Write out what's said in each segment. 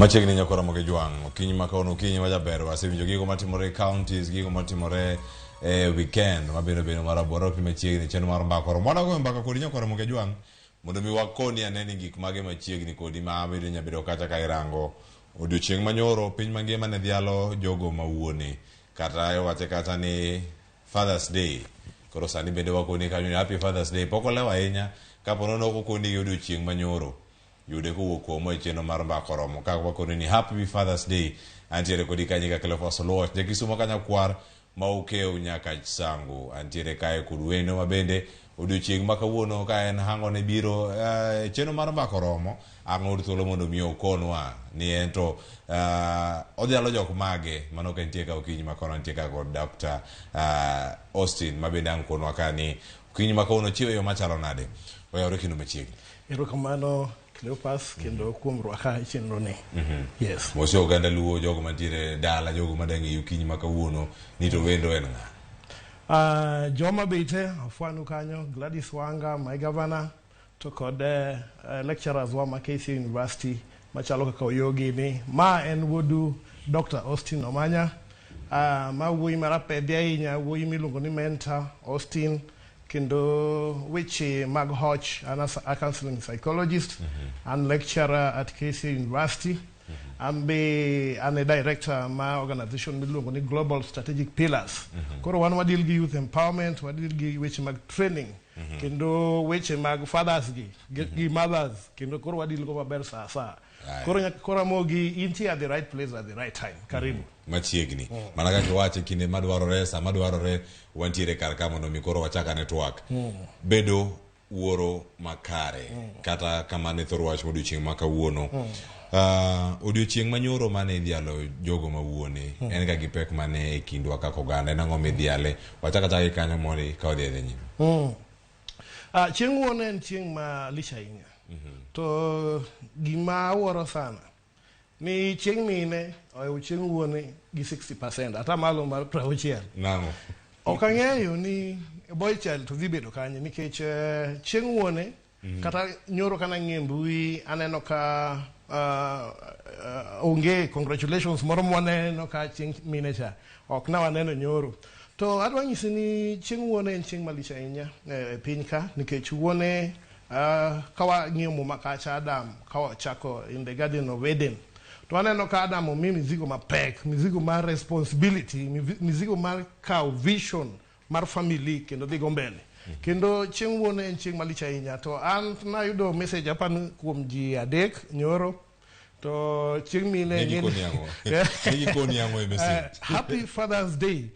Machiegni nyakora moge jwang' okinyi ma kawuono, okinyi ma jaber. Wasewinjo gigo matimore e counties, gigo matimore e weekend mabiro bedo mar aboro pi machiegni chenro mar mbaka oromo. Wadwa goyo mbaka kodi, nyakora moge jwang', mondo mi wakoni ane ni gik mage machiegni kodi ma bedo nyabedo kacha ka irango odiochieng' manyoro piny mangima ne dhialo jogo mawuone, kata iwache kata ni Father's Day. Koro sani bende wakoni kanyo ni Happy Father's Day. Pok olewo ahinya kapo nono ok okoni gi odiochieng' manyoro. Yude kowuok kuomwa e chenro mar mbaka oromo ka wakoni ni Happy Father's Day. Antiere kodi kanyo ka Cleophas Oluoch, Jakisumo kanyakwar ma okew nyaka Sangu. Antiere kae kod wendo ma bende odiochieng' ma kawuono ka en hango ne biro e chenro mar mbaka oromo. Ang' oyud thuolo mondo mi okonwa ni en to odhialo jok mage. Mano ka nitie ka okinyi ma kono nitie ka kod Dr. Austin ma bende ang' konwa ka ni okinyi ma kawuono chiwo e yo machalo nade. Oyawre kendo machiegni. Erokamano, Cleophas, kendo kuom rwaka e chenro ni. Yes. Mose oganda Luo, jogo mantiere dala, jogo madang' e okinyi ma kawuono ni to wendo en ng'a? Joma bete afwanu kanyo, Gladys Wanga, my governor, to kod lecturers wa ma KCA University machalo kaka Oyogi ni. Ma en wuodu Dr. Austin Omanya, ma wuoyi marapedhi ahinya, wuoyi miluongo ni mentor Austin, kendo weche mag hoch, an as a counseling psychologist, an lecturer at KCA University. An be an e director ma organization miluongo ni Global Strategic Pillars. Koro wan wadeal gi youth empowerment, wadeal gi weche mag training, kendo weche mag fathers gi mothers, kendo koro wadeal go maber saa saa. Koro nyaka koro amogi intie at the right place at the right time. Karibu. Machiegni. Mana kaka iwacho, kinde madwarore, sama madwarore, wantiere kar ka mondo mi koro wachak ane twak. Bedo wuoro makare. Kata kamano e thor wach modiochieng' ma kawuono. Odiochieng' manyoro mane idhialo jogo mawuone, en ga gi pek mane e kindwa kaka oganda, en ang'o midhiale? Wachak achaka gi kanyo mondo ka wadhi adhi nyime. Chieng' wuone en chieng' malich ahinya. To gima awuoro sana ni chieng' mine ohewo chieng' wuone gi 60%, atamalo mar 60. Nang'o? Ok ang'eyo ni boy child to dhi bedo kanye nikech chieng' wuone kata nyoro kana ng'iyo mbui aneno ka onge congratulations moro mwaneno ka chieng' mine cha ok na waneno nyoro. To adwa nyisi ni chieng' wuone en chieng' malich ahinya e piny ka nikech wuone, ka wang'iyo Muma kacha, Adam ka ochako in the Garden of Eden, to waneno ka Adam omi mizigo mapek, mizigo mar responsibility, mizigo mar kawo vision mar family kendo dhi go mbele. Kendo chieng' wuone en chieng' malich ahinya. To an nayudo message apani kuom ji adek nyoro, to chieng' mine Ne gikoni ang'o? Ne gikoni ang'o e message? Happy Father's Day.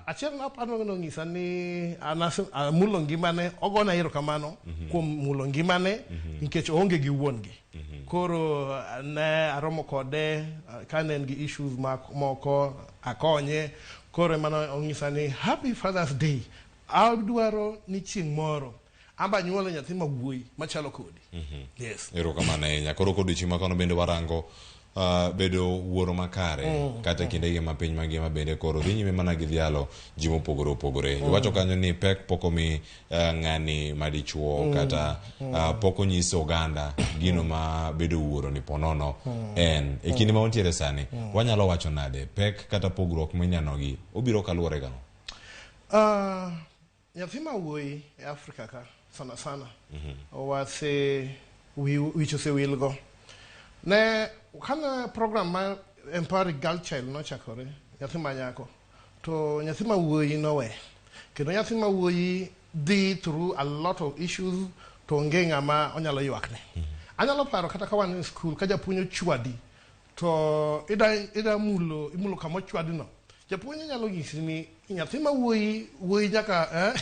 Achiel napano nonyisa ni an amulo ngimane, ogona erokamano kuom mulo ngimane nikech oonge gi wuon gi. Koro ne aromo kode kane en gi issues moko, akonye. Koro emane onyisa ni Happy Father's Day. Adwaro ni chieng' moro amba anyuolo nyathi ma wuoyi machalo kodi. Yes. Erokamano ahinya. Koro kodiochieng' ma kawuono bende warango bedo wuoro makare kata kindegi ma piny mangima bende koro dhi nyime mana gi dhialo ji mopogore opogore. Iwacho kanyo ni pek pok omi ng'ani madichuo kata pok onyis oganda gino ma bedo wuoro ni ponono en. E kinde ma wantiere sani, wanyalo wacho nade pek kata pogruok minenogi obiro kaluwore gang'o? Nyathi ma wuoyi e Afrika ka sana sana wase wich osewilgo. Ne kane program mar Empowering Girl Child nochakore, nyathi ma nyako to nyathi ma wuoyi nowe. Kendo nyathi ma wuoyi dhi through a lot of issues to onge ng'ama onyalo ywakne. Anyalo paro kata ka wan e school ka japuonj ochwadi to ida mulo, imulo kama ochwadi no. Japuonj nyalo nyisi ni nyathi ma wuoyi, wuoyi nyaka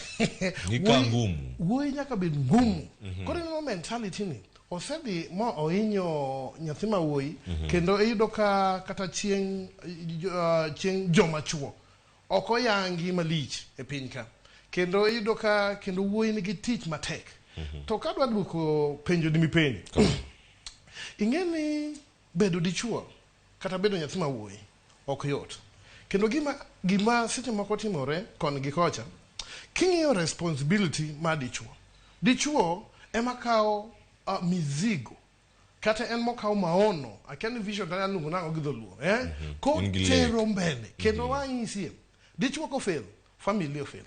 Ni ka ngumu. Wuoyi nyaka bed ngumu. Koro ineno mentality ni osedhi ma ohinyo nyathi ma wuoyi, kendo iyudo ka kata chieng' joma chuo ok oyangi malich e piny ka, kendo iyudo ka kendo wuoyi nigi tich matek. To kadwa duoko penjo ni mipenjo, ing'e ni bedo dichuo kata bedo nyathi ma wuoyi ok yot. Kendo gima seche moko timore kon gi kocha, king'iyo responsibility mar dichuo, dichuo ema kawo mizigo. Kata en mokawo maono, akia ni vision to anyalo luongo nang'o gi dholuo, eh? En gi lek. Kotero mbele. Kendo wanyisie, dichuo kofail, family ofail.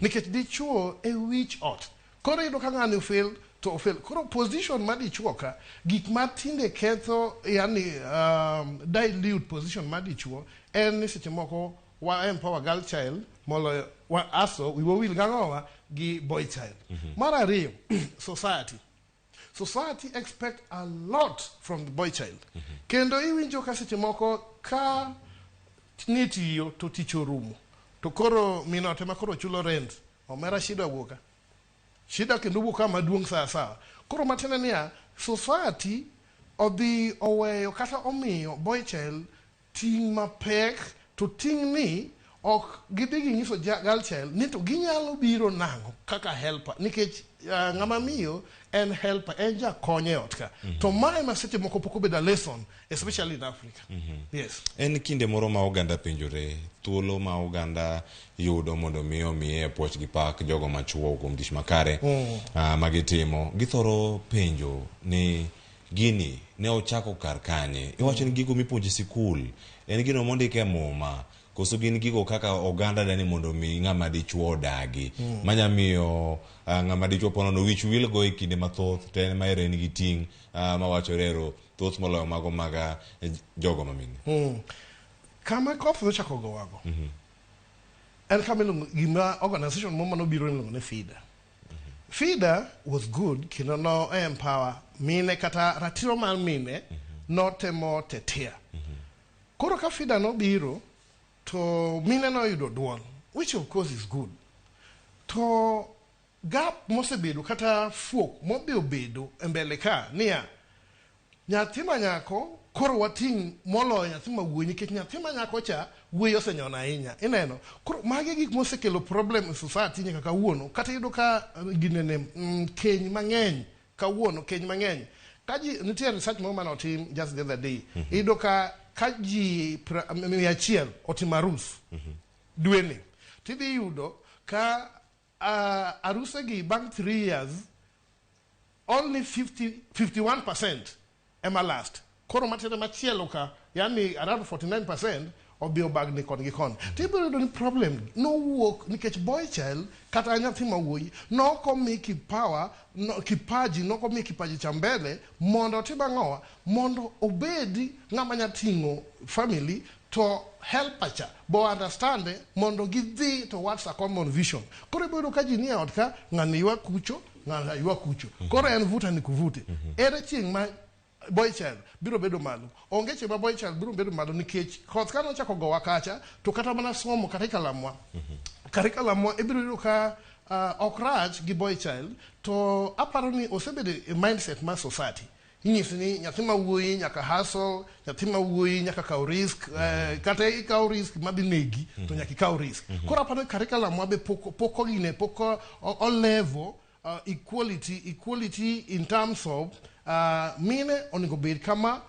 Nikech dichuo e wich ot. Koro iyudo ka ng'ani ofail to ofail. Koro position mar dichuo ka, gik matinde ketho, yani dilute position mar dichuo, en ni seche moko wa empower girl child moloyo wa aso wiwa wil gang'owa gi boy child. Mar ariyo, society. Society expect a lot from the boy child. Kendo iwinjo ka seche moko ka nitiyo to tich orumo. To koro min ot ema koro chulo rent. Omera shida wuok ka. Shida kendo wuok ka maduong' sawa sawa. Koro matiende niya, society odhi oweyo kata omiyo boy child ting' mapek to ting' ni ok gidhi ginyiso girl child ni to ginyalo biro nang'o kaka helper nikech ng'ama miyo en helper en jakony e ot ka to mae ma seche moko pok obedo a lesson especially in Africa. Yes. En kinde moro ma oganda penjore thuolo ma oganda yudo mondo mi omiye puoch gi pak jogo machuo kuom tich makare ma gitimo. Githoro penjo ni gini ne ochako kar kanye? Iwacho ni gigo mipuonjo e sikul en gino mondik e muma koso gin gigo kaka oganda dani mondo mi ng'ama dichuo odagi manya miyo ng'ama dichuo ponono wich wil go e kinde mathoth to en ma ero en gi ting' mawachore ero thoth moloyo mago mag jogo mamine. Kama koth nochako gowago en kama iluongo gima organization moro manobiro iluongo ni FIDA. FIDA was good kendo no empower mine kata ratiro mar mine notemo tetea. Koro ka FIDA nobiro to mine noyudo duol which of course is good. To gap mosebedo kata fuok modhi obedo e mbele ka niya nyathi ma nyako koro wating' moloyo nyathi ma wuoyi nikech nyathi ma nyako cha wuoyi osenyono ahinya ineno koro magi gik mosekelo problem e society nyaka kawuono kata iyudo ka ginene keny mang'eny kawuono keny mang'eny ka ji nitie research moro mane otim just the other day iyudo ka ka ji 100 otimo arus dweni tidhi yudo ka aruse gi bang' 3 years only 50, 51% ema last. Koro matiende machielo ka, yani around 49% odhi obagni kon gi kon. To ibiro yudo ni problem nowuok nikech boy child kata nyathi ma wuoyi nokomi kipawa, no, kipaji, nokomi kipaji cha mbele mondo otim ang'owa, mondo obedi ng'ama nya ting'o family to helper cha bo understand mondo gidhi towards a common vision. Koro ibiro yudo ka ji nie ot ka ng'ani ywak kucho, ng'ani ywak kucho. Koro en vuta ni kuvute. Ere chieng' ma boy child biro bedo malo? Onge chieng' ma boy child biro bedo malo nikech koth ka nochako gowa kacha to kata mana somo curriculum wa. Curriculum wa ibiro yudo ka ok rach gi boy child to aparo ni osebedo e mindset mar society. Inyisi ni nyathi ma wuoyi nyaka hustle, nyathi ma wuoyi nyaka kaw risk, kata ikaw risk madhi negi to nyaka ikaw risk. Koro aparo ni curriculum wa be pok pok ogine pok o level equality in terms of mine onego bed kama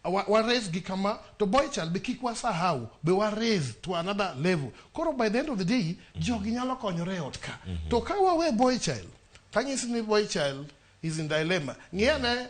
wa raise gi kama to boy child be kik wasahau be wa raise to another level. Koro by the end of the day jogi nyalo konyore e ot ka. To ka wawe boy child, tanyisi ni boy child is in dilemma. Ng'iyane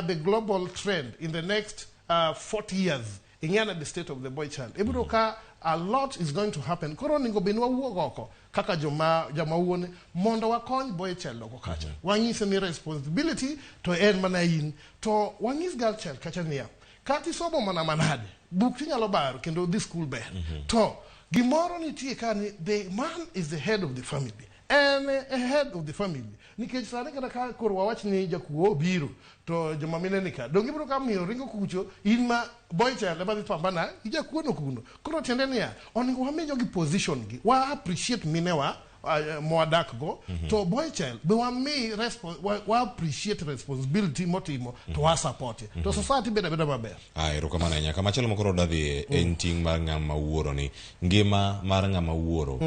the global trend in the next 40 years. Ing'iyane the state of the boy child. Ibiro ka a lot is going to happen. Koro onego bed ni wawuog oko kaka joma joma wuone mondo wakony boy child oko kacha. Wanyise ni responsibility to en mana in. To wanyis girl child kacha niya, kata isomo mana manade, buk tinyalo baro kendo dhi school ber. To gimoro nitie ka ni the man is the head of the family. En e head of the family. Nikech sani kata ka koro wawach ni jakuo obiro to joma mine ni ka. Donge ibiro ka miyo ringo kucho in ma boy child ema dhi pambana gi jakuo no kuno. Koro tiende niya, onego wami jogi position gi. Wa appreciate minewa mwadak go to boy child be wami wa appreciate responsibility motimo to wa support to society bedo abeda maber. Erokamano ahinya. Kamachielo ma koro dadhiye en ting' mar ng'ama wuoro ni ngima mar ng'ama wuoro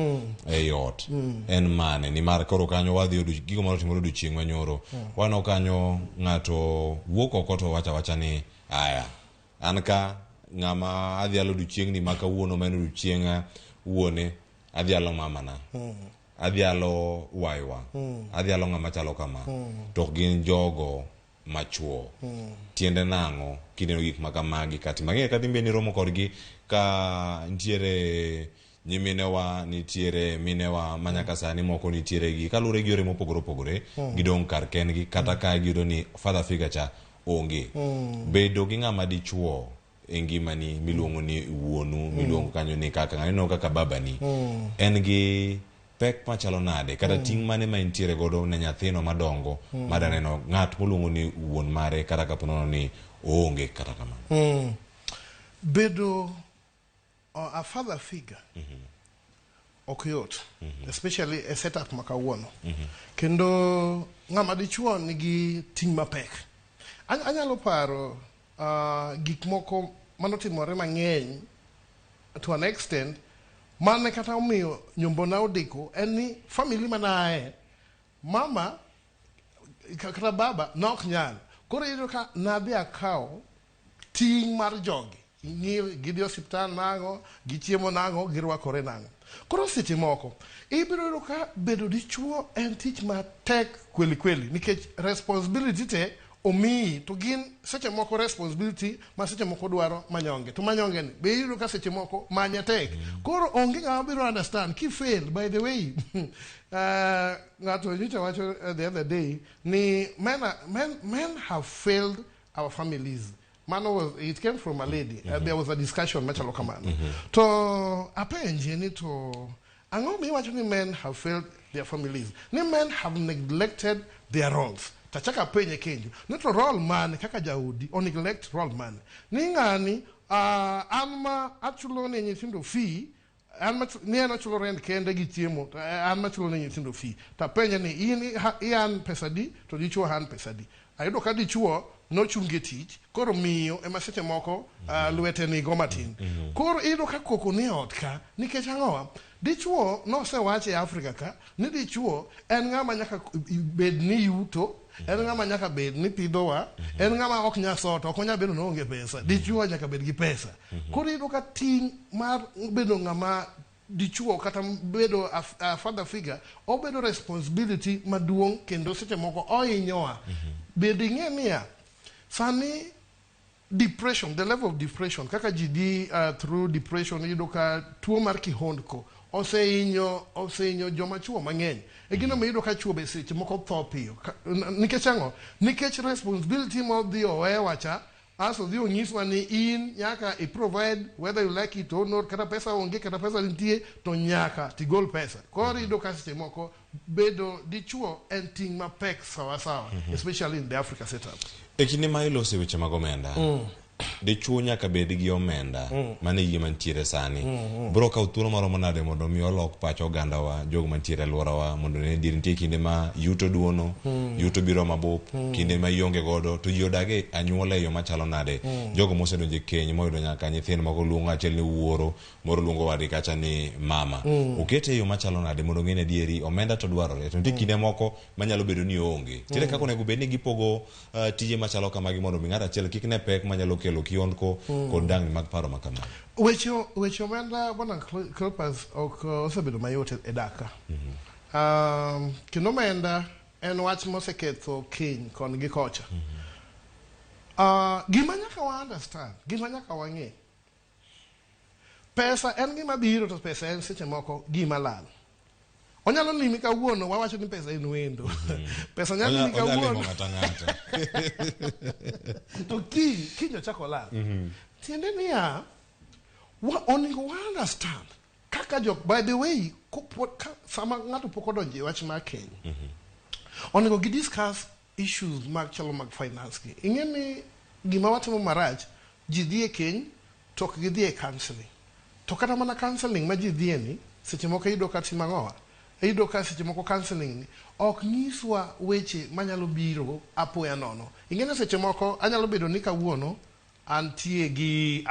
ei ot en mane? Nimar koro kanyo wadhi gigo mane otimore odiochieng' manyoro. Waneno kanyo ng'ato wuok oko to wacho awacha ni aya an ka ng'ama adhialo odiochieng'ni ma kawuono ma en odiochieng' wuone adhialo mamana. Adhialo waywa. Adhialo ng'ama chalo kama. To ok gin jogo machuo. Tiende nang'o kineno gik ma kamagi kati mang'eny kata in be niromo kodgi ka nitiere nyiminewa nitiere minewa ma nyaka sani moko nitiere gi kaluwore gi yore mopogore opogore gidong' kar kendgi kata ka giyudo ni father figure cha onge. Bedo gi ng'ama dichuo e ngimani miluongo ni wuonu miluongo kanyo ni kaka ng'ano ineno kaka babani en gi pek machalo nade kata ting' mane ma entiere godo ne nyathino madongo madaneno ng'at moluongo ni wuon mare kata kapo nono ni oonge kata kamano. Bedo a father figure ok yot, especially e setup ma kawuono. Kendo ng'ama dichuo nigi ting' mapek. Anyalo paro gik moko manotimore mang'eny to an extent mane kata omiyo nyombona odeko en ni family manaaye mama kata baba nok nyal. Koro iyudo ka nadhi akawo ting' mar jogi ing'iyo gidhi osiptal nang'o gichiemo nang'o girwakore nang'o. Koro seche moko ibiro yudo ka bedo dichuo en tich matek kweli kweli nikech responsibility te omiyi to gin seche moko responsibility ma seche moko dwaro manyonge to manyonge ni be iyudo ka seche moko manye tek. Koro onge ng'ama biro understand ki fail. By the way, ng'ato nyocha wacho the other day ni men have failed our families. Mano was, it came from a lady. There was a discussion machalo kamano. To apenje ni to ang'o miwacho ni men have failed their families? Ni men have neglected their roles. Tachaka apenje kendo. Ni to role mane kaka jaodi o neglect role mane? Ni ng'ani an ma achulo ne nyithindo fee an ma ni en ochulo rent kende gi chiemo to an machulo ne nyithindo fee. Tapenje ni in ian pesa di to dichuo han pesa di. Ayudo ka dichuo nochunge tich koro miyo ema seche moko lwete nigo matin. Koro iyudo ka koko ni e ot ka nikech ang'owa? Dichuo nosewach e Afrika ka ni dichuo en ng'ama nyaka bed ni yuto, en ng'ama nyaka bed ni pidhowa, en ng'ama ok nyal soto, ok onyal bedo ni oonge pesa. Dichuo nyaka bed gi pesa. Koro iyudo ka ting' mar bedo ng'ama dichuo kata bedo a father figure obedo responsibility maduong' kendo seche moko ohinyowa. Bende ing'e niya, sani depression, the level of depression, kaka ji dhi through depression, iyudo ka tuo mar kihondko osehinyo joma chuo mang'eny. E gino miyudo ka chuo be seche moko tho piyo. Nikech ang'o? Nikech responsibility modhi owewa cha, aso dhi onyiswa ni in nyaka i provide whether you like it or not, kata pesa onge, kata pesa nitie, to nyaka tigol pesa. Koro iyudo ka seche moko bedo dichuo en ting' mapek sawasawa, especially in the Africa setup. E kinde ma ilose weche mag omenda, dichuo nyaka bed gi omenda mane yie mantiere sani. Biro kawo thuolo maromo nade mondo mi olok pach ogandawa, jogo mantiere e alworawa mondo ne dier nitie kinde ma yuto duono, yuto biro mabup, kinde ma ionge godo, to ji odag e anyuola e yo machalo nade. Jogo mosedonjo e keny moyudo nyaka nyithindo moko luongo achiel ni wuoro, moro luongo wadgi kacha ni mama. Okete e yo machalo nade mondo ong'e ni adieri omenda to dwarore, to nitie kinde moko manyalo bedo ni oonge. Nitiere kaka onego bed ni gipogo tije machalo kamagi mondo mi ng'ato achiel kik ne pek manyalo kelo kihondko kod dangni mag paro ma kamano. Weche omenda bwana Cleopas ok osebedo mayot e dak ka. Kendo omenda en wach moseketho keny kon gi kocha. Gima nyaka wa understand, gima nyaka wang'e, pesa en gima biro to pesa en seche moko gima lal. Onyalo limi kawuono wawacho ni pesa en wendo. Pesa nyalo limi Onya limo kawuono ng'ato ang'ata. to kiny ochako lal. Tiende niya, onego wa understand kaka jok, by the way, ka, sama ng'ato pok odonjo e wach mar keny, onego gi discuss issues mag chalo mag finance gi. Ing'e ni gima watimo marach, ji dhi e keny to ok gidhi e counseling. To kata mana counseling ma ji dhiye ni, seche moko iyudo ka timo ang'owa? Iyudo ka seche moko counseling ni ok nyiswa weche manyalo biro apoya nono. Ing'e ni seche moko anyalo bedo ni kawuono antie gi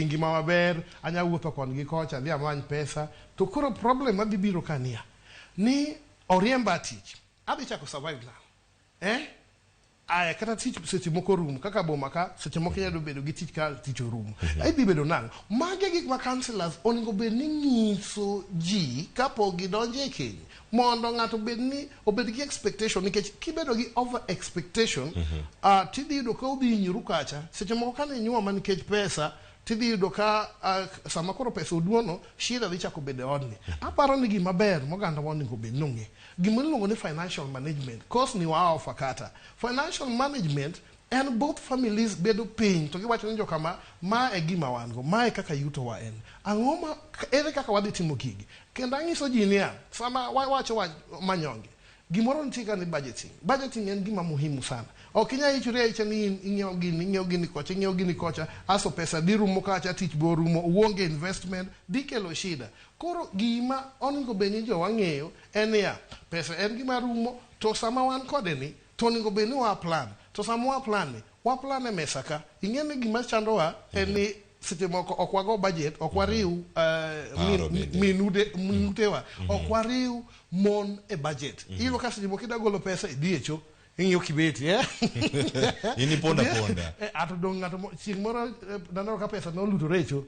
ngima maber, anyalo wuotho kon gi kocha, adhi amany pesa. To koro problem madhi biro ka niya, ni oriemba tich, adhi chako survive now. Eh? Aya kata tich seche moko rumo kaka boma ka seche moko inyalo bedo gi tich ka tich orumo. Idhi bedo nang'o? Magi e gik ma counselors onego bed ni nyiso ji kapok gidonjo e keny. Mondo ng'ato obed ni obed gi expectation nikech kibedo gi over expectation tidhi yudo ka udhi hinyoru kacha. Seche moko kane inyuoma nikech pesa tidhi yudo ka sama koro pesa oduono shida dhi chako bedo e odni. Aparo ni gima ber moganda wa onego bed ni ong'e. Gima iluongo ni financial management course ni wa offer kata. Financial management en both families bedo piny to giwacho ni jokama ma e gima wan go, ma e kaka yuto wa en. Ang'o ma ere kaka wadhi timo gigi? Kendo ang'iso ji niya, sama wawacho wach manyonge, gimoro nitie ka ni budgeting. Budgeting en gima muhimu sana. Ok inyal ichori aicha ni in ing'iewo gini, ing'iewo gini kocha, ing'iewo gini kocha, aso pesa dhi rumo kacha, tich be orumo, uonge investment, dhi kelo shida. Koro gima onego bed ni jowa ng'eyo en niya, pesa en gima rumo, to sama wan kode ni, to onego bed ni wa plan. To sama wa plan ni, wa plan e mesa ka. Ing'e ni gima chandowa en ni seche moko ok wago budget, ok wariw Paro bende. minutewa, ok wariw mon e budget. Iyudo ka seche moko idwa golo pesa idhi e cho, ing'iyo kibeti, eh? In iponda ponda. Ato dong' ng'ato chieng' moro naneno ka pesa nolutore e cho.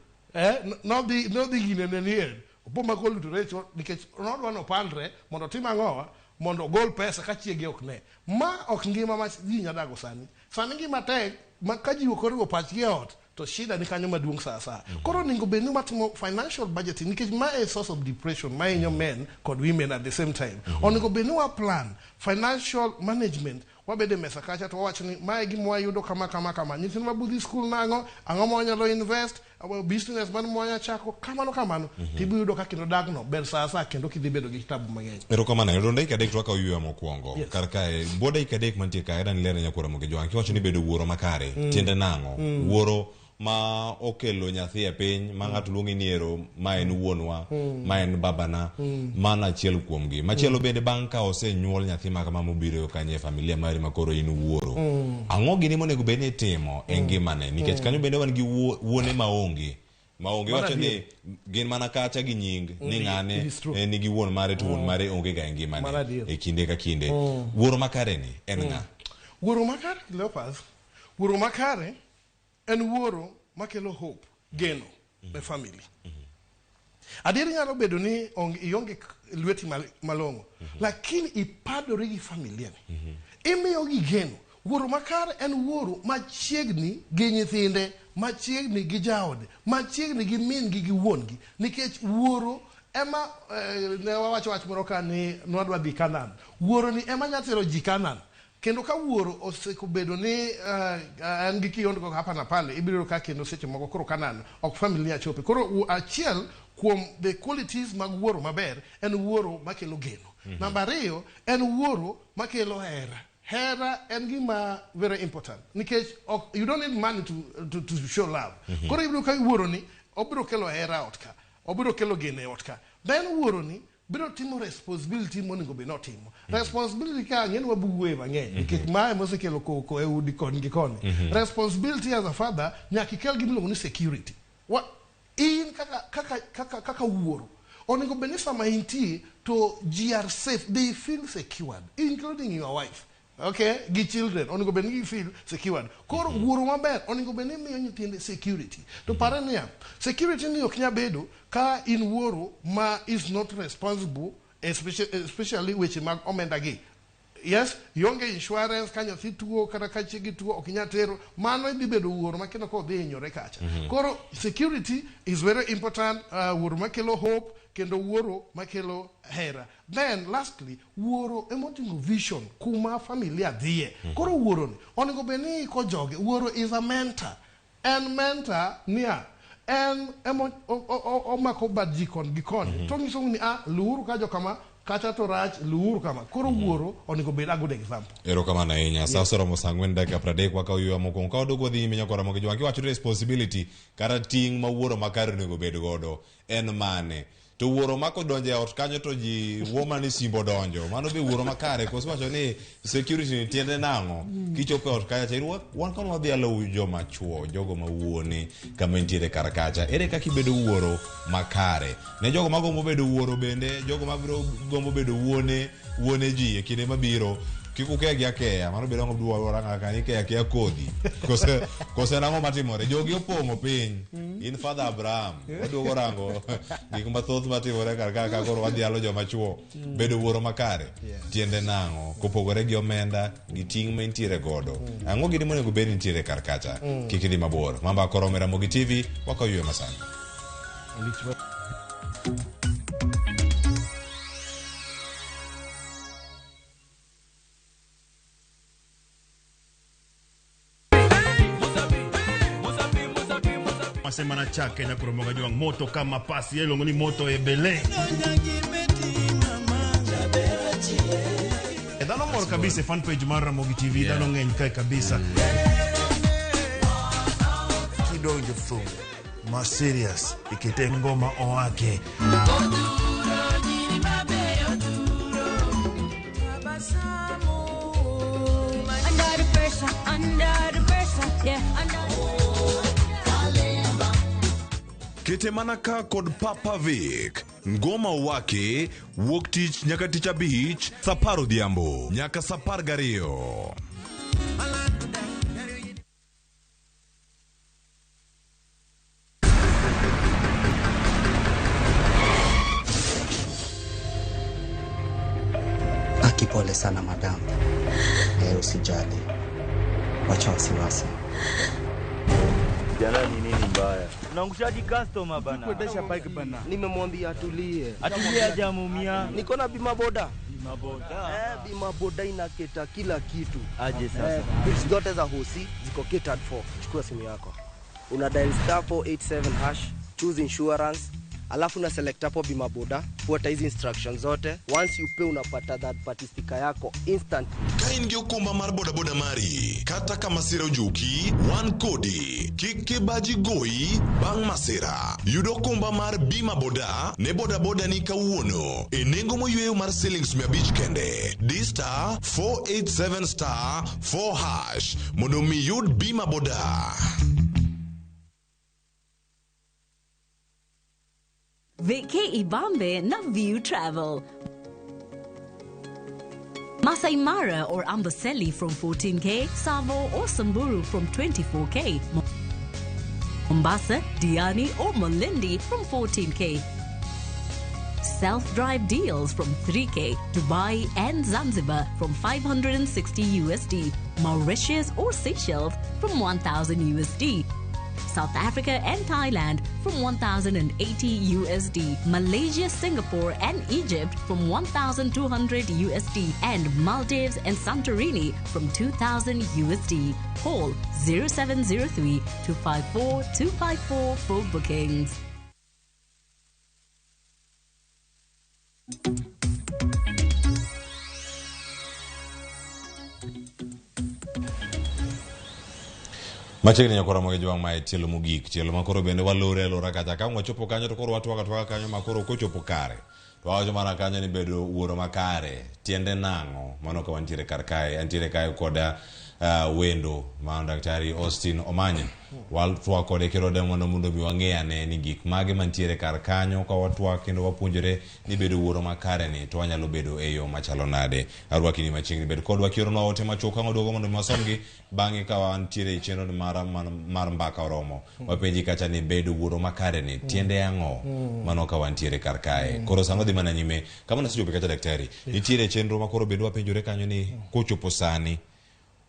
Nodhi gine ne nie. Opo ma kolutore e cho nikech nodwa nopandre mondo otim ang'owa mondo ogol pesa ka chiege ok ne. Ma ok ngima ma ji nya dago sani. Sani ngima tek ma ka ji ok oriwo pachgi e ot to shida ni kanyo maduong' sa sa. Koro onego bed ni watimo financial budgeting nikech ma e source of depression ma hinyo men kod women at the same time. Onego bed ni wa plan financial management wabedo e mesa kacha to wawacho ni mae gima wayudo kama kama kama. Nyithindwa budhi skul nang'o, ang'o ma wanyalo invest, business man ma chako kamano kamano. Tibiro yudo ka kendo dagno ber sa sa kendo kidhi bedo gi tabu mang'eny. Erokamano. Yudo dakika 3 to wakawo yweyo mokwongo. Yes. Kar kae, bwo dakika 3 mantie kae, adani lerne nyakwara Ramogi Jowang'. Kiwacho ni bedo wuoro makare, tiende nang'o? Wuoro ma okelo nyathi e piny, ma ng'ato luongi ni ero, ma en wuonwa, ma en babana, mano achiel kuomgi. Machielo bende bang' ka osenyuol nyathi ma kama mobiro kanyo e familia mari ma koro in wuoro. Ang'o gini monego bed ni itimo e ngimane? Nikech kanyo bende wan gi wuone maonge. Maonge Mano wacho ni gin mana kacha gi nying ni ng'ane it is true. Nigi wuon mare to wuon mare onge ga e ngimane Mano adier. e kinde ka kinde. Wuoro makare ni en ng'a? Wuoro makare, Cleophas, wuoro makare en wuoro makelo hope, geno ne family. Adier nyalo bedo ni ionge lweti malong'o, lakini ipadori gi familia ni. Imiyo gi geno. Wuoro makare en wuoro machiegni gi nyithinde, machiegni gi jaode, machiegni gi min gi gi wuon gi. Nikech wuoro ema ne wawacho wach moro ka ni nwadwa dhi Canaan. Wuoro ni ema nya tero ji Canaan. Kendo ka wuoro osebedo ni en gi kiondko hapa na pale, ibiro yudo ka kendo seche moko koro Canaan ok familia chope. Koro achiel kuom the qualities mag wuoro maber en wuoro makelo geno. Namba 2 en wuoro makelo hera. Hera en gima very important nikech ok, you don't need money to show love. Koro ibiro ka wuoro ni obiro kelo hera ot ka, obiro kelo geno e ot ka. Then wuoro ni biro timo responsibility monego bed ni otimo. Responsibility ka ng'eny wabuwe mang'eny nikech mae mosekelo koko e udi koni gi koni. Responsibility as a father nyaka ikel gima iluongo ni security. In kaka wuoro onego bed ni sama intie to ji are safe, they feel secured, including your wife. Okay, gi children onego bed ni gi feel secured. Koro wuoro maber onego bed ni miyo nyithinde security. To pare niya, security ni ok nyal bedo ka in wuoro ma is not responsible, especially weche mag omenda gi. Yes, ionge insurance ka nyathi tuo kata ka chiegi tuo ok inyal tero, mano idhi bedo wuoro ma kendo kodhi hinyore kacha. Koro security is very important, wuoro makelo hope kendo wuoro makelo hera. Then lastly, wuoro emoting'o vision kuma familia dhiye. Koro wuoro ni onego bed ni iko joge. Wuoro is a mentor. En mentor niya, en emo omako bad ji kon gi koni. To nyiso ni luuru ka jokama, kacha to rach, luuru kama. Koro wuoro onego bed a good example. Erokamano ahinya. Sa oseromo sa 4:30 wakawo yweyo mokwongo. Ka waduogo wadhi nyime nyakwara Ramogi Jowang'. Kiwacho responsibility kata ting' ma wuoro makare onego bed godo en mane? To wuoro ma kodonjo e ot kanyo to ji wuo mana ni simbo donjo. Mano be wuoro makare koso wacho ni security ni tiende nang'o? Kichopo e ot kacha cha wan kono wadhi alo joma chuo, jogo ma wuone kama nitiere kar kacha. Ere kaka ibedo wuoro makare? Ne jogo magombo bedo wuoro bende, jogo mabiro gombo bedo wuone ji e kinde mabiro. Kik ukegi akeya, mano bedo ang'o dwa ranga ka ni keya keya kodhi. Kose kose nang'o matimore? Jogi opong'o piny. In Father Abraham. Waduogo rango gik mathoth matimore kar ka ka koro wadhialo joma chuo. Bedo wuoro makare. Tiende nang'o? Kopogore gi omenda gi ting' ma intiere godo. Ang'o gini monego bed ni nitiere kar kacha? Kik idhi mabor. Mamba koro Ramogi TV wakaw yweyo masani. Masema na chake nyakoromoga jwang moto kama pasi iluongo ni moto ebele. E, dhano mor kabisa e fan page mar Ramogi TV. Dhano ng'eny kae kabisa. Kidonjo thum ma serious ikete ngoma oake. Under the pressure, under the pressure, yeah, under. Kete mana ka kod Papa Vic. Ngoma wake wuok tich nyaka tich abich saa apar odhiambo nyaka saa apar gariyo. Aki, pole sana madam. Eh, usijali, wacha wasiwasi. Jana ni nini mbaya? Unaangushaji customer bana. Kuendesha bike bana. Nimemwambia atulie. Atulie hajamuumia. Niko na bima boda. Bima boda. Eh, bima boda inaketa kila kitu. Aje sasa. Eh, bills zote za hosi ziko catered for. Chukua simu yako. Una dial star 487 hash, choose insurance, alafu una select hapo bima boda, fuata hizi instructions zote. Once you pay unapata third party sticker yako instantly. Ka in gi okumba mar bodaboda mari, kata ka masira ojuki, wan kodi. Kik kibaji goyi bang' masira. Yud okumba mar bima boda ne bodaboda ni kawuono e nengo moyweyo mar silings 500 kende. Di star 487 star 4 hash mondo mi yud bima boda. Vacay Ibambe na View Travel. Masai Mara or Amboseli from 14K, Savo or Samburu from 24K, Mombasa, Diani or Malindi from 14K. Self-drive deals from 3K, Dubai and Zanzibar from 560 USD, Mauritius or Seychelles from 1000 USD. South Africa and Thailand from 1080 USD, Malaysia, Singapore and Egypt from 1200 USD, and Maldives and Santorini from 2000 USD. Call 0703 254 254 for bookings. Machiegni nyakora moge jwang' mae tielo mogik, tielo ma koro bende walore alora kacha ka wachopo kanyo to koro watwak atwaka kanyo ma koro kochopo kare to wawacho mana kanyo ni bedo wuoro makare tiende nang'o. Mano ka wantiere kar kae, antiere kae koda wendo ma Daktari Austin Omanya. Watwak kode kendo mondo mi wang'e ane ni gik mage mantiere kar kanyo ka watwak kendo wapuonjore ni bedo wuoro makare ni to wanyalo bedo e yo machalo nade. Arwaki ni machiegni, bed kodwa kioronwa ote machuok ka waduogo mondo mi wasomgi bang'e ka wantiere e chenro mar mbaka oromo. Wapenji kacha ni bedo wuoro makare ni tiende ang'o? Mano ka wantiere kar kae. Koro sano dhi mana nyime kama nasechopo kacha daktari. Nitiere chenro ma koro bende wapenjore kanyo ni kochopo sani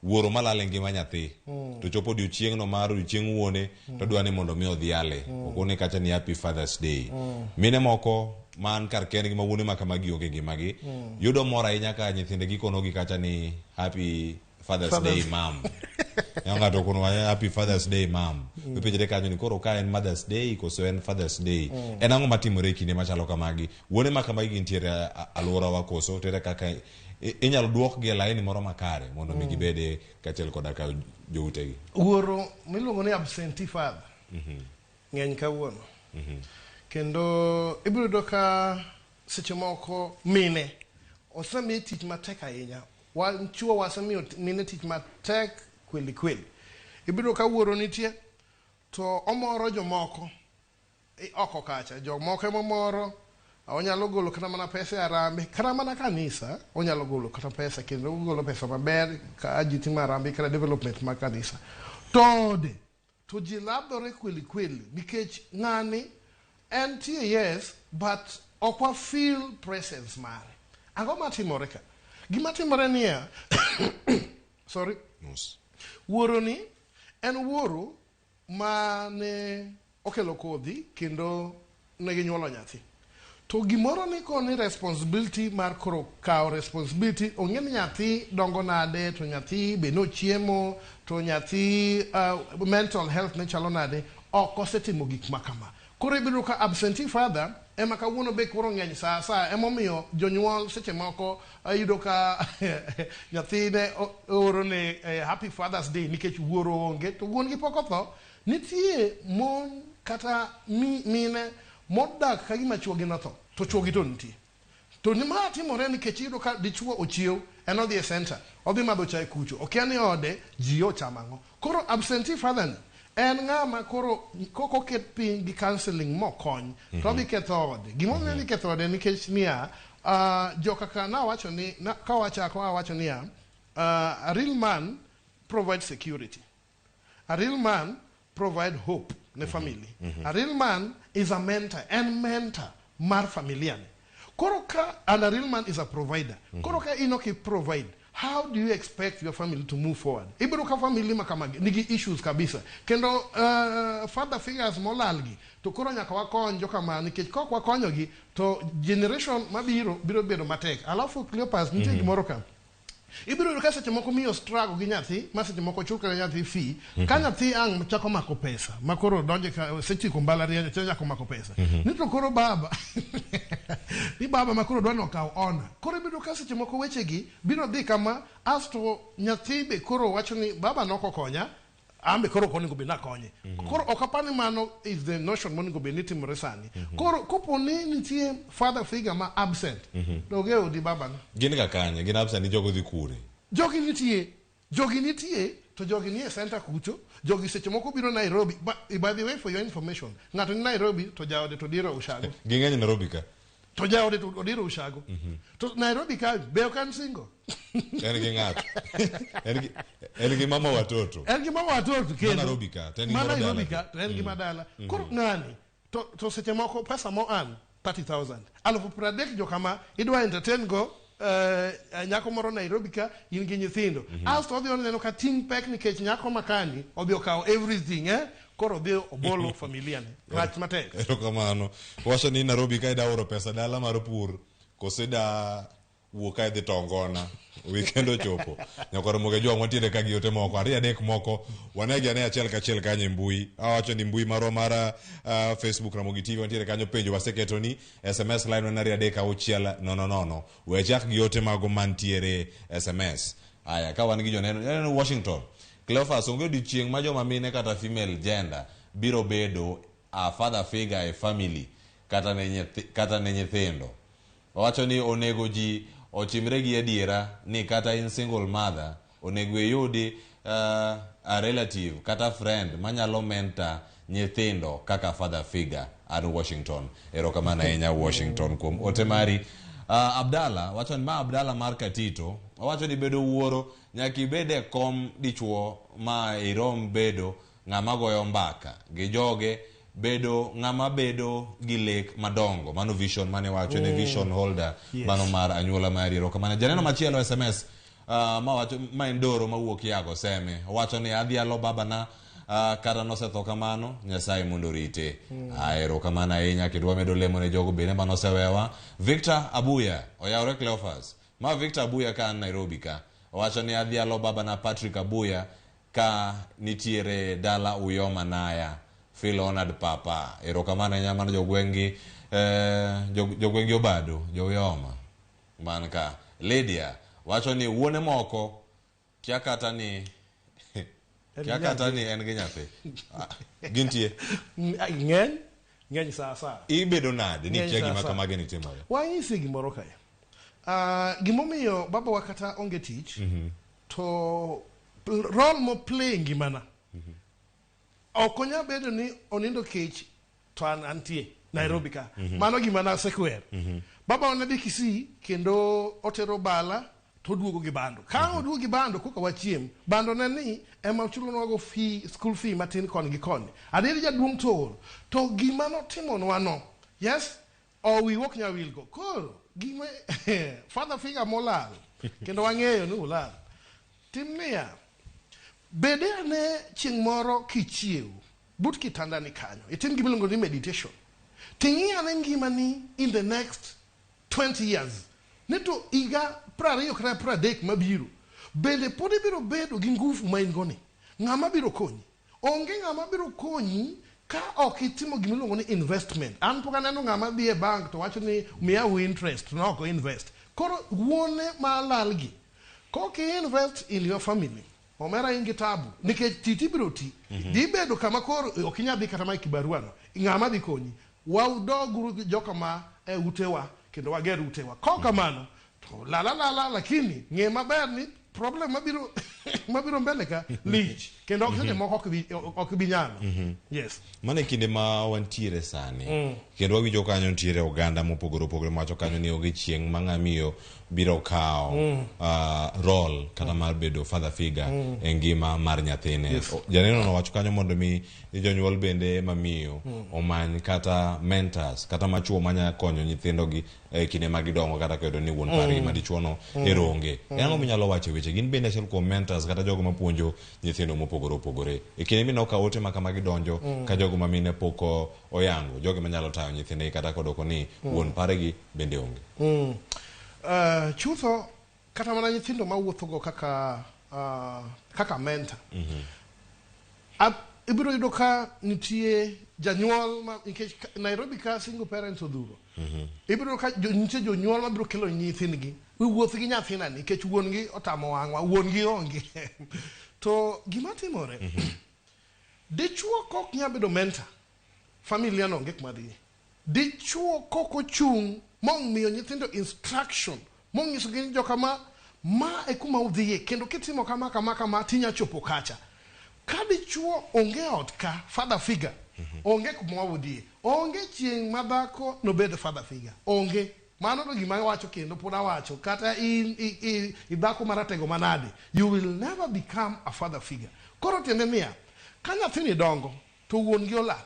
wuoro malal e ngima nyathi to chopo odiochieng'no mar odiochieng' wuone to dwa ni mondo mi odhiale. Okone kacha ni happy Father's Day. Mine moko man kar kendgi ma wuone ma kamagi onge ngimagi yudo mor ahinya ka nyithinde gikonogi kacha ni happy Father's Day mam. Ya ng'ato okono happy Father's Day mam. Ipenjre kanyo ni koro ka en Mother's Day koso en Father's Day. En ang'o matimore e kinde machalo kamagi? Wuone ma kamagi gintiere alworawa koso tere kaka inyalo duokgi e laini moro makare mondo mi gibede kaachiel koda ka joutegi. Wuoro miluongo ni absentee father ng'eny kawuono. Kendo ibiro yudo ka seche moko mine osemiye tich matek ahinya. Wan chuo wasemiyo mine tich matek kweli kweli. Ibiro ka wuoro nitie to omoro jomoko oko kacha. Jomoko ema omoro Onyalo golo kata mana pesa e harambee, kata mana kanisa onyalo golo kata pesa kendo ogolo pesa maber ka ji timo harambee kata development mag kanisa. To ode to ji ladhore kweli kweli nikech ng'ani entie yes but ok wa feel presence mare. Ang'o matimore ka? Gima timore niya, sorry, Mos. wuoro ni en wuoro ma ne okelo kodhi kendo ne ginyuolo nyathi. To gimoro ni koni responsibility mar koro kawo responsibility ong'e ni nyathi dongo nade to nyathi be nochiemo to nyathi mental health ne chalo nade ok osetimo gik ma kama. Koro ibiro ka absentee father ema kawuono be koro ng'eny sa asaya emomiyo jonyuol seche moko yudo ka nyathine oro ne happy father's day nikech wuoro onge to wuon gi pok otho. Nitie mon kata mine modak ka gima chuogi notho to chuogi to nitie. To ni ma timore nikech iyudo ka dichuo ochiew en odhi e center odhi madho chae kucho okia ni ode ji ochamo ang'o. Koro absentee father ni en ng'ama koro kok oket piny gi counseling mokony to odhi ketho ode. Gimomiyo odhi ketho ode nikech niya joka nawacho ni kawachako awacho niya a real man provides security. A real man provide hope ne family. A real man is a mentor, en mentor mar familia ni. Koro ka, and a real man is a provider. Koro ka in ok provide, how do you expect your family to move forward? Ibiro ka family ma kamagi nigi issues kabisa. Kendo father figures molal gi, to koro nyaka wakony jokama nikech kok wakonyogi to generation mabiro biro bedo matek. Alafu Cleopas nitie gimoro ka. Ibiro yudo ka seche moko miyo struggle gi nyathi, ma seche moko chul kata nyathi fee, ka nyathi ang' chako mako pesa, ma koro donje ka osetieko mbalariany chako mako pesa. Ni to koro baba, ni baba ma koro dwa ni okaw honor. Koro ibiro ka seche moko wechegi biro dhi kama, asto nyathi be koro wacho ni baba nokokonya, an be koro ok onego bed ni akonye. Koro ok apar ni mano is the notion monego bed ni timore sani. Koro kopo ni nitie father figure ma absent, dog e odi babana. Gin ga kanye? Gin absent ni jogo dhi kure? Jogi nitie, jogi nitie, to jogi nie center kucho, jogi seche moko biro Nairobi. But, by the way, for your information, ng'ato ni Nairobi to jaode to diro Ushago. Ging'eny Nairobi ka. To jaode to odiro Ushago. To Nairobi ka be ok en single. En gi ng'ato. En gi mama watoto. En gi mama watoto kendo. Ma Nairobi ka, to en gi Ma moro Nairobi dala. ka, to en gi madala. Koro ng'ani, to seche moko pesa mo an 30,000. 30,000 jokama idwa entertain go nyako moro Nairobi ka in gi nyithindo. Asto odhi oneno ka ting' pek nikech nyako makani odhi okawo everything Koro odhi obolo familia ne. Rach matek. Erokamano. Wacho ni Nairobi ka ida oro pesa dala mar pur kose da wuok ka idhi tongona weekend ochopo. Nyakwar Moge Jwang' wantiere ka gi ote moko ariyo adek moko wanegi ane achiel kachiel kanyo e mbui. Awacho ni mbui marwa mar Facebook Ramogi TV wantiere kanyo penjo waseketo ni SMS line wan 2 3 6 0 0. We chak gi ote mago mantiere SMS. Aya ka wan gi joneno, joneno Washington. Cleophas onge odiochieng' ma joma mine kata female gender biro bedo a father figure e family kata ne nyithindo. Owacho ni onego ji ochimre gi adiera ni kata in single mother onego iyudi a relative kata friend manyalo mentor nyithindo kaka father figure. An Washington. Erokamano ahinya Washington kuom ote mari. Abdalla wacho ni ma Abdalla mar Katito owacho ni bedo wuoro nyaka ibed e kom dichuo ma irom bedo ng'ama goyo mbaka gi joge bedo ng'ama bedo gi lek madongo. Mano vision mane wacho ne vision holder. Mano mar anyuola mari. Erokamano. Janeno machielo SMS ma wacho ma en Doro mawuok Yago Seme owacho ni adhialo babana kata nosetho kamano Nyasaye mondo orite. Erokamano ahinya kendo wamedo lemo ne jogo bende manosewewa. Victor Abuya oyawre Cleophas. Ma Victor Abuya ka an Nairobi ka owacho ni adhialo babana Patrick Abuya ka nitiere dala Uyoma Naya. Feel honored papa. Erokamano ahinya mano jogweng'gi jogweng'gi Obado jo Uyoma man ka. Lydia wacho ni wuone moko kia kata ni en gi nyathi. Gintie. Ng'eny ng'eny sa sa. Ibedo nade ni kia gima kamagi ni timore? Wanyisi gimoro kae. Gimomiyo babawa kata onge tich to role mo play ngimana. Ok onya bedo ni onindo kech to an antie. Nairobi ka. Mano gima nasekwer. Baba ne dhi Kisii kendo otero bala to oduogo gi bando. Ka oduogo gi bando koka wachiem, bando ne ni ema ochulonwago fee, school fee matin koni gi koni. Adieri jaduong' to ol. To gima notimonwa no, yes, owiwa ok nyal wilgo. Koro, gima father figure molal, kendo wang'eyo ni ulal. Tim niya, bede ane chieng' moro kichiew, but kitandani kanyo, itim gima iluongo ni meditation. Ting'i ane ngimani in the next 20 years. Ni to higa 20 kata 30 mabiro, bende pod ibiro bedo gi nguvu ma in go ni. Ng'ama biro konyi? Onge ng'ama biro konyi ka ok itimo gima iluongo ni investment. An pok aneno ng'ama dhi e bank to wacho ni miya interest to ok invest. Koro wuone ma lal gi, kok i invest in your family, omera in gi tabu nikech titi biro ti. Dhi bedo kama koro ok inyal dhi kata ma e kibarua no. Ng'ama dhi konyi? Wadoguru gi joka ma e utewa kendo wager utewa. Kok kamano to lala lala, lakini ng'e maber ni problem mabiro mbele ka lich kendo ok seche moko ok bi nyalo. Yes. Mano e kinde ma wantiere sani. Kendo wawinjo kanyo nitiere oganda mopogore opogore mawacho kanyo ni onge chieng' ma ng'amiyo biro kawo role kata mar bedo father figure e ngima mar nyathine. Janeno nowacho kanyo mondo mi ni jonyuol bende mamiyo omany kata mentors kata machuo manya konyo nyithindogi e kinde ma gidongo kata koyudo ni wuon pargi ma dichuo no ero onge. En ang'o minyalo wacho e weche? Gin bende achiel kuom mentors kata jogo mapuonjo nyithindo mopogore opogore. E kinde mineno ka ote ma kamagi donjo ka jogo ma mine pok oyango, jogo manyalo tayo nyithindgi kata kodoko ni wuon pargi bende onge. Chutho kata mana nyithindo mawuothogo kaka mentor. Ibiro yudo ka nitie janyuol ma, nikech Nairobi ka single parents odhuro. Ibiro yudo ka nitie jonyuol mabiro kelo nyithindgi. Wuoth gi nyathina nikech wuon gi otamo wang'wa, wuon gi onge. To gima timore, dichuo kok nyal bedo mentor, familia no onge kuma dhiye. Dichuo kok ochung' momiyo nyithindo instruction, monyisogi ni jokama ma e kuma udhiye kendo kitimo kama kama kama tinya chopo kacha. Ka dichuo onge ot ka father figure, onge kuma udhiye. Onge chieng' ma dhako nobed father figure. Onge. Mano to gima awacho kendo pod awacho. Kata in i dhako maratego manade, you will never become a father figure. Koro tiende niya, ka nyathini dongo to wuon gi olal,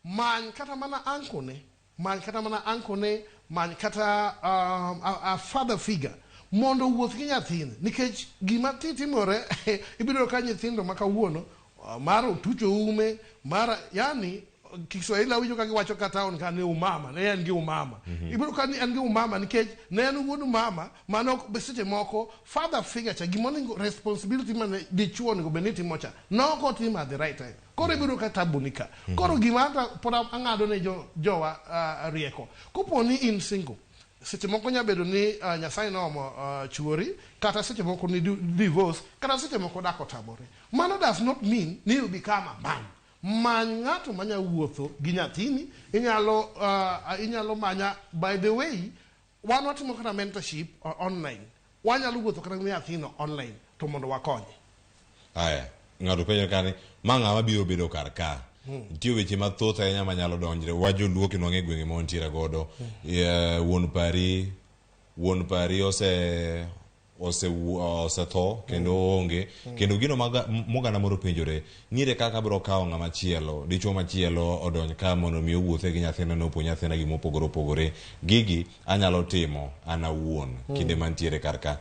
many kata mana uncle ne, many kata mana uncle ne, many kata a father figure mondo owuoth gi nyathini nikech gima timore ibiro ka nyithindo ma kawuono mar otucho ume mar yani Kiswahili awinjo ka giwacho ka town ka ni umama ne en gi umama. Ibiro ka ni en gi umama nikech ne en wuod mama mano seche moko father figure cha gimonego responsibility mane dichuo onego bed ni timo cha nok otimo at the right time. Koro ibiro ka tabu ni ka. Koro gima anta pod ang'ado ne jo jowa rieko. Kopo ni in single, seche moko nya bedo ni Nyasaye noomo chuori kata seche moko ni divorce kata seche moko dak otamore. Mano does not mean ni you become a man. Many ng'ato manya wuotho gi nyathini, inyalo manya by the way wan watimo kata mentorship online. Wanyalo wuotho kata gi nyathino online to mondo wakonye. Aya, ng'ato penjo ka ni ma ng'ama biro bedo kar ka. Nitie weche mathoth ahinya manyalo donjre. Wa joluo kendo wang'e gwenge ma wantiere godo. Wuon pari osetho kendo onge kendo gino moganda moro penjore nire kaka biro kawo ng'ama chielo dichuo machielo odonj ka mondo mi owuothe gi nyathine no opuonj nyathine gima opogore opogore gigi anyalo timo an awuon kinde mantiere kar ka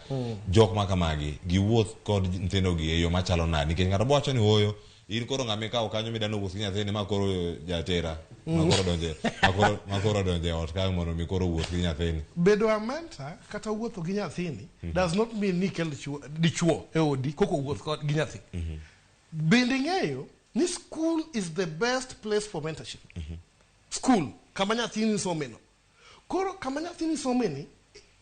jok ma kamagi giwuoth kod nyithindogi e yo machalo nade nikech ng'ato bo wacho ni ooyo in koro ng'ama ikawo kanyo midwa nowuoth gi nyathini ma koro jatera ma koro donje e ot ka mondo mi koro wuoth gi nyathini. Bedo a mentor kata wuotho gi nyathini does not mean ni ikel dichuo e odi koko wuoth kod gi nyathi. Bende ing'eyo ni school is the best place for mentorship. School kama nyathini someno. Koro kama nyathini someni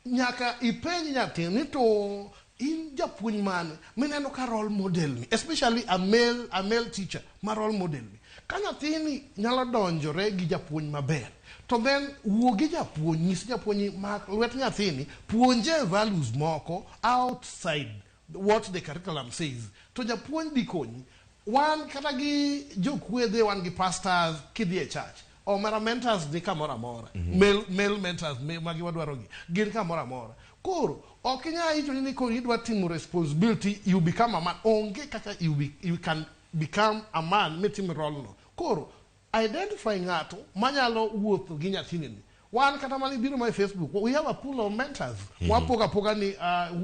nyaka ipenj nyathini ni to in japuonj mane mineno ka role model ni especially a male teacher ma role model ni ka nyathini nyalo donjore gi japuonj maber to then wuo gi japuonj nyis japuonj ni mak lwet nyathini puonje values moko outside what the curriculum says to japuonj dhi konyi wan kata gi jokwedhe wan gi pastors kidhi e church. Omera mentors ni kamoro amora. Male mentors magi wadwaro gi. Gin kamoro amora. Koro, ok inyal icho ni koro idwa timo responsibility, you become a man. Onge kaka you can become a man mitim role no. Koro, identify ng'ato manyalo wuotho gi nyathini ni. Wan kata mana ibiro ma e Facebook, we have a pool of mentors. Wapogo apoga ni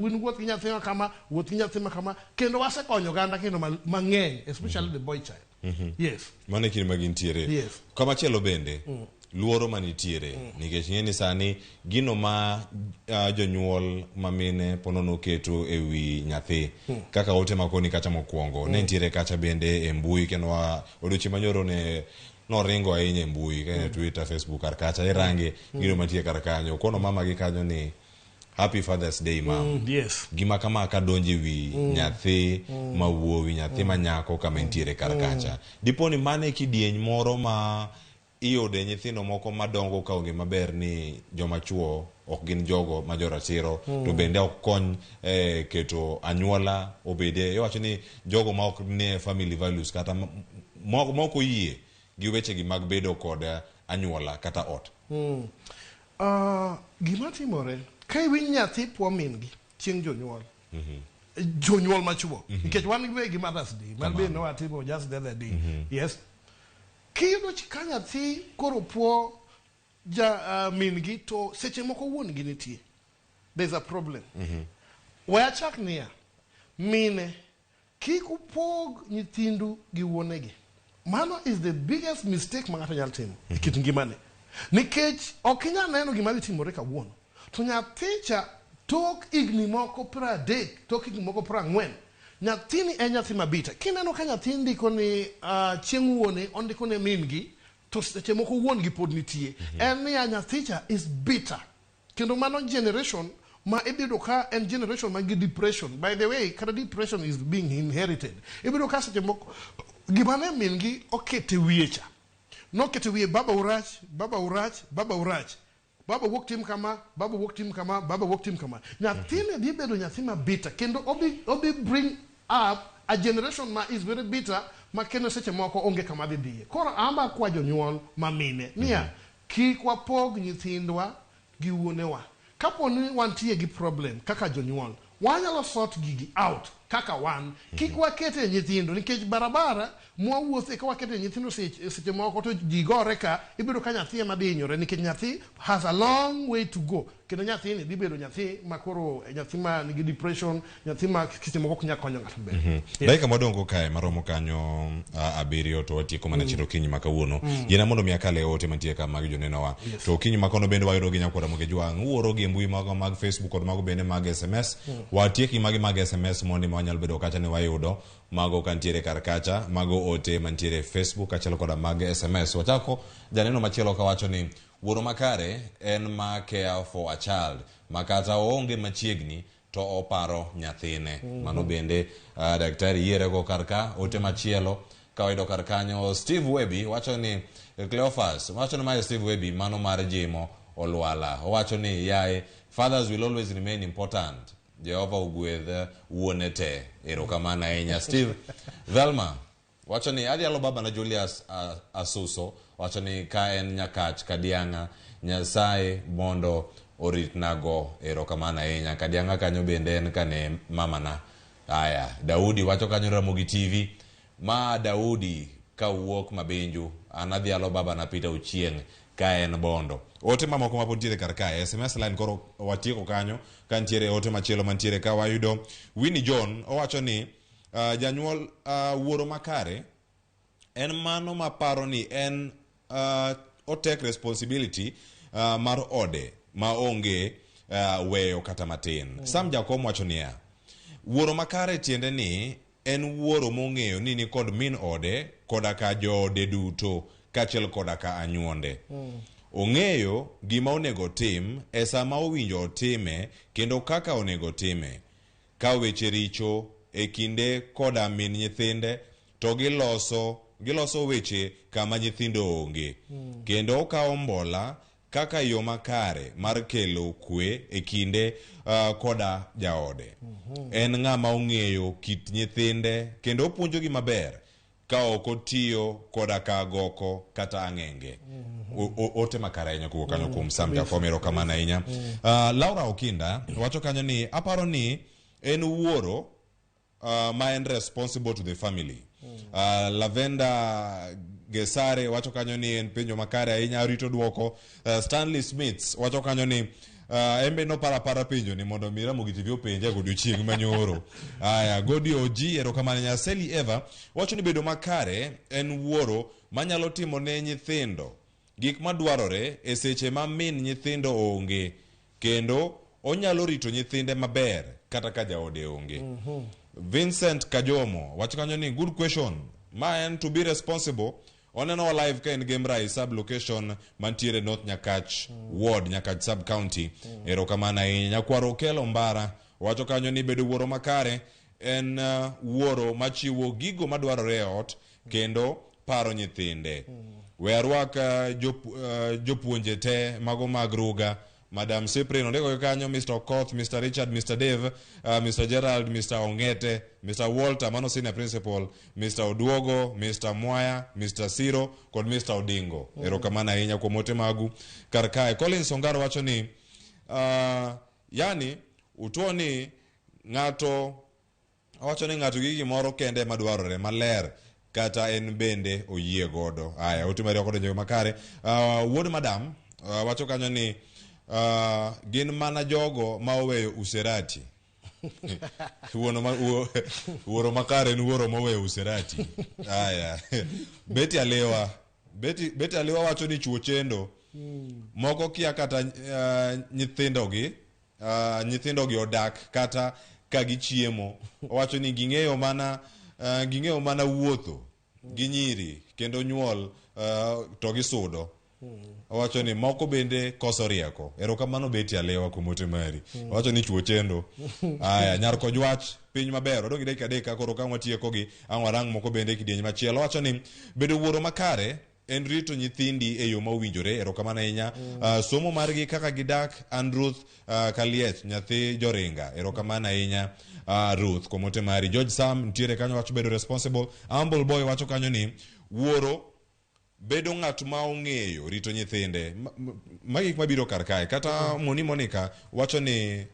win wuoth gi nyathi ma kama, wuoth gi nyathi ma kama, kendo wasekonyo oganda kendo mang'eny, especially the boy child. Yes. Mano e kinde ma gintiere. Yes. Kamachielo bende, luoro manitiere nikech ing'e ni sani gino ma jonyuol mamine ponono oketo e wi nyathi kaka ote makoni kacha mokwongo ne nitiere kacha bende e mbui kendo odiochieng' manyoro ne noringo ahinya e mbui ka en e Twitter, Facebook kar kacha irange gino mantie kar kanyo kono mama gi kanyo ni happy Father's Day, mam. Gima kama ka donjo e wi nyathi ma wuowi, nyathi ma nyako kama entiere kar kacha, dipo ni mano e kidieny moro ma iyude nyithindo moko madongo ka onge maber ni joma chuo ok gin jogo ma joratiro to bende ok kony keto anyuola obede iwacho ni jogo ma ok ne family values kata ma ok oyie gi wechegi mag bedo kod anyuola kata ot. Gima timore ka iwinj nyathi puo min gi chieng' jonyuol, jonyuol machuo, nikech wan be gi Mother's Day mar be nowatimo just the other day. Yes, kiyudo ka nyathi koro puo ja min gi to seche moko wuon gi nitie, there's a problem. We achak niya, mine kik upog nyithindu gi wuonegi. Mano is the biggest mistake ma ng'ato nyalo timo e kit ngimane, nikech ok inyal neno gima dhi timore kawuono to nyathi cha tok higni moko 30, tok higni moko 40, nyathini en nyathi mabita. Kineno ka nyathi ndiko ni chieng' wuone ondiko ne min gi to seche moko wuon gi pod nitie, en niya nyathi cha is bitter. Kendo mano generation ma ibiro ka en generation man gi depression. By the way, kata depression is being inherited. Ibiro ka seche moko gima ne min gi okete wiye cha nokete wiye, baba urach, baba urach, baba urach, baba wuok tim kama, baba wuok tim kama, baba wuok tim kama, nyathini dhi bedo nyathi ma bitter kendo obi bring up a generation ma is very bitter, ma kendo seche moko onge kama dhi dhiye. Koro amba kwa jonyuol ma mine niya, kik wapog nyithindwa gi wuonewa. Kapo ni wantie gi problem kaka jonyuol, wanyalo sort gigi out kaka wan, kik wakete nyithindo, nikech barabara mwawuothe ka wakete nyithindo seche moko to ji gore ka ibiro ka nyathi ema dhi hinyore, nikech nyathi has a long way to go, kendo nyathini dhi bedo nyathi ma koro nyathi ma nigi depression, nyathi ma seche moko ok nyal konyo ng'ato maber. Yes. Dakika modong' kae maromo kanyo 7 to watieko mana chiro okinyi ma kawuono. Yiena mondo mi akal e ote mantie ka mag jonenowa. To okinyi ma kono bende wayudo gi nyakwara Moge Jwang'. Uoro gi e mbui mag Facebook kod mago bende mag SMS. Watiek gi magi mag SMS mondi ma wanyalo bedo kacha ni wayudo mago kantiere kar kacha, mago ote mantiere e Facebook kaachiel koda mag SMS. Wachako janeno machielo kawacho ni wuoro makare en ma care for a child ma kata oonge machiegni to oparo nyathine. Mano bende daktari yierego kar ka. Ote machielo ka wayudo kar kanyo, Steve Webby wacho ni Cleophas wacho ni mae Steve Webby mano mar Jimo Olwala. Owacho ni yaye, fathers will always remain important. Jehova ogwedh wuone te. Erokamano ahinya Steve. Velma wacho ni adhialo babana Julius Asuso, wacho ni ka en Nyakach Kadianga, Nyasaye mondo oritnago. Erokamano ahinya. Kadianga kanyo bende en kane mamana. Aya, Daudi wacho kanyo Ramogi TV ma Daudi kawuok Mabenju, an adhialo babana Peter Ochieng' ka en Bondo. Ote mamoko mapod nitiere kar kae, SMS line koro watieko kanyo. Ka nitiere ote machielo mantiere ka wayudo Winnie John owacho ni janyuol wuoro makare en mano maparo ni en otek responsibility mar ode ma onge weyo kata matin. Sam Jakom wacho niya, wuoro makare tiende ni en wuoro mong'eyo ni nikod min ode koda ka joode duto kaachiel koda ka anyuonde. Ong'eyo gima onego otim e sama owinjo otime kendo kaka onego otime. Ka weche richo e kinde koda min nyithinde to giloso weche kama nyithindo onge. Kendo okawo mbola kaka yo makare mar kelo kwe e kinde koda jaode. En ng'ama ong'eyo kit nyithinde kendo opuonjogi maber. ka ok otiyo koda ka goko kata ang'enge. Ote makare ahinya kowuok kanyo kuom Sam Jakom, erokamano ahinya. Laura Okinda wacho kanyo ni aparo ni en wuoro ma en responsible to the family. Lavenda Gesare wacho kanyo ni en penjo makare ahinya, arito duoko. Stanley Smith wacho kanyo ni en be noparo apara penjo ni mondo mi Ramogi TV openje godiochieng' manyoro. Aya, Godi Oji, erokamano ahinya. Sally Eva wacho ni bedo makare en wuoro manyalo timo ne nyithindo gik madwarore e seche ma min nyithindo onge, kendo onyalo rito nyithinde maber kata ka jaode onge. Vincent Kajomo wacho kanyo ni good question, ma en to be responsible. Oneno wa live ka en Gemrai sub location mantiere North Nyakach ward, Nyakach sub county. Erokamano ahinya. Nyakwaro Okelo Mbara wacho kanyo ni bedo wuoro makare en wuoro machiwo gigo madwarore e ot kendo paro nyithinde. We arwak jopuonje te mago mag Ruga. Madam Cyprian ondiko kanyo, Mr. Okoth, Mr. Richard, Mr. Dave, Mr. Gerald, Mr. Ongete, Mr. Walter, mano senior principal, Mr. Oduogo, Mr. Mwaya, Mr. Siro kod Mr. Odingo. Erokamano ahinya kuom ote magu kar kae. Collins Ongaro wacho ni yani utuo ni ng'ato owacho ni ng'ato gi gimoro kende madwarore maler kata en bende oyie godo. Aya, ote mari ok odonjo makare. Wuod madam wacho kanyo ni gin mana jogo ma oweyo userati. Wuoro makare en wuoro moweyo userati. Aya. Betty Aliwa. Betty Aliwa wacho ni chuo chendo. Moko kia kata nyithindogi odak kata ka gichiemo. Owacho ni ging'eyo mana wuotho gi nyiri kendo nyuol to gisudo. Owacho ni moko bende koso rieko. Erokamano Betty Aliwa kuom ote mari. Owacho ni chuo chendo. Aya, nyar Kojwach piny maber. Wadong' gi dakika 3 koro ka watieko gi ang' warang moko bende e kidieny machielo. Owacho ni bedo wuoro makare en rito nyithindi e yo mowinjore. Erokamano ahinya. Somo margi kaka gidak. An Ruth Kaliech, nyathi Joringa. Erokamano ahinya Ruth kuom ote mari. George Sam nitiere kanyo wacho bedo responsible. Humble Boy wacho kanyo ni wuoro bedo ng'at ma ong'eyo rito nyithinde. Magi gik mabiro kar kae. Kata Moni Monica wacho ni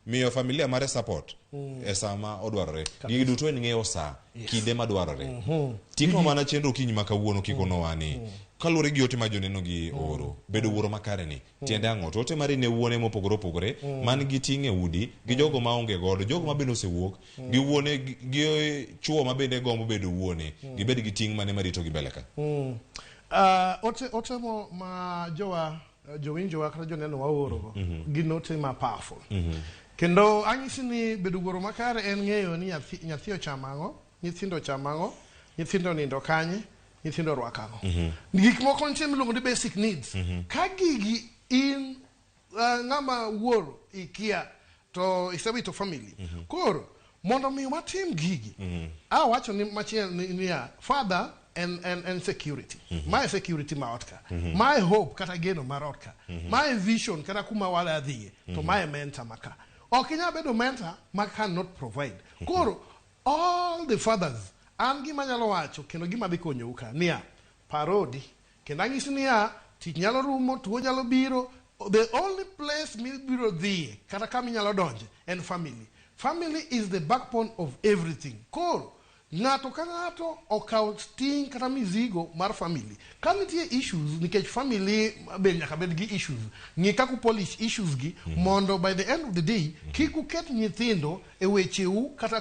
miyo familia mare support e sama odwarore. Gigi duto en ng'eyo sa, kinde madwarore. Tikno mana chenro okinyi ma kawuono kikonowa ni kaluwore gi ote ma joneno gi oro, bedo wuoro makare ni tiende ang'o? To ote mari ne wuone mopogore opogore man gi ting' e udi, gi jogo maonge godo, jogo ma bende osewuok, gi wuone, gi chuo ma bende gombo bedo wuone, gibed gi ting' mane marito gi mbele ka. Ote mo ma jowa jowinjowa kata joneno waorogo gin ote ma powerful. Kendo anyisi ni bedo wuoro makare en ng'eyo ni nyathi ochamo ang'o, nyithindo ochamo ang'o, nyithindo nindo kanye, nyithindo orwako ang'o. Gik moko nitie miluongo ni basic needs. Ka gigi in ng'ama wuoro ikia to isewito family. Koro mondo mi watim gigi, awacho ni machielo niya, father en security. My security ma ot ka. My hope kata geno mar ot ka. My vision kata kuma wala dhiye to my mentor maka. Ok inyal bedo mentor ma cannot provide. Koro all the fathers an gima anyalo wacho kendo gima dhi konyou ka niya, parodi kendo anyisi niya, tich nyalo rumo, tuo nyalo biro. The only place mibiro dhiye kata kama inyalo donje en family. Family is the backbone of everything. Koro ng'ato ka ng'ato okaw ting' kata mizigo mar family. Ka nitie issues, nikech family be nyaka bed gi issues, ng'i kaka upolish issues gi mondo by the end of the day kik uket nyithindo e wecheu kata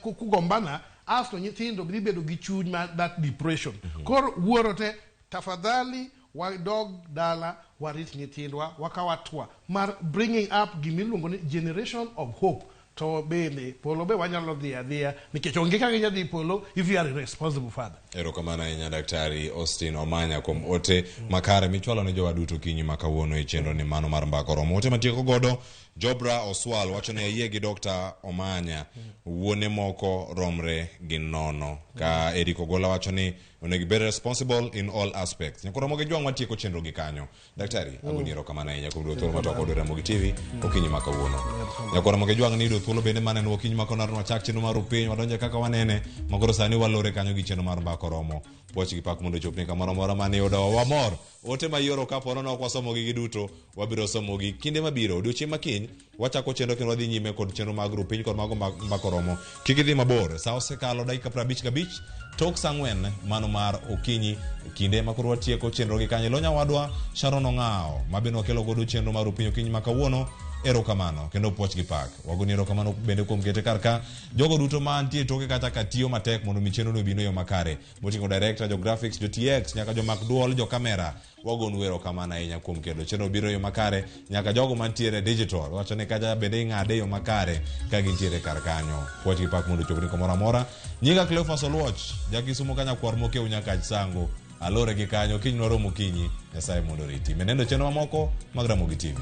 kugombana asto nyithindo dhi bedo gi chuny mar that depression. Koro wuoro te, tafadhali wadog dala warit nyithindwa wakaw hatua mar bringing up gimiluongo ni generation of hope. To bende polo be wanyalo dhi adhiya nikech onge kaka inyalo dhi polo if you are a responsible father. Erokamano ahinya Daktari Austin Omanya kuom ote makare michwalo ne jowa duto kinyi ma kawuono e chenro ni mano mar Mbaka Oromo. Ote matieko godo Jobra Oswal wacho ni ayie gi Dr. Omanya, wuone moko romre gi nono. Ka Eric Ogola wacho ni onego ibed responsible in all aspects. Nyakoro Ramogi Jwang' watieko chenro gi kanyo. Daktari, agoni erokamano ahinya kuom yudo thuolo ma twak kod Ramogi TV okinyi ma kawuono. Nyakoro Ramogi Jwang' ni yudo thuolo bende maneno okinyi ma kawuono wachak chenro mar upiny wadonje kaka wanene ma koro sani walore kanyo gi chenro mar mbaka oromo. Puoch gi pak mondo ochopni kamoro amora mane iyudowa. Wamor. Ote ma ioro kapo nono ok wasomogi giduto, wabiro somogi kinde mabiro. Odiochieng' ma kiny, wachako chenro kendo wadhi nyime kod chenro mag rupiny kod mago mag mbaka oromo. Kik idhi mabor, sa osekalo dakika 55 tok sa 4 mano mar okinyi, kinde ma koro watieko chenro gi kanyo. Lonya wadwa Sharon Ong'awo, ma bende wakelo godo chenro mar rupiny okinyi ma kawuono. Erokamano kendo puoch gi pak. Wagoni erokamano bende kuom kete kar ka. Jogo duto mantie toke kata ka tiyo matek mondo mi chenro no obi e yo makare. Moting'o director, jo graphics, jo TX, nyaka jomak duol, jo kamera. Wagonu erokamano ahinya kuom kelo chenro biro e yo makare. Nyaka jogo mantiere digital, wacho ni kacha bende ing'ade e yo makare ka gintiere kar kanyo. Puoch gi pak mondo ochopni kamoro amora. Nyinga Cleophas Oluoch, jakisumo ka nyakwar mokew nyaka Sango. Alore gi kanyo, kiny warom okinyi. Nyasaye mondo oriti. Menendo chenro mamoko mag Ramogi TV.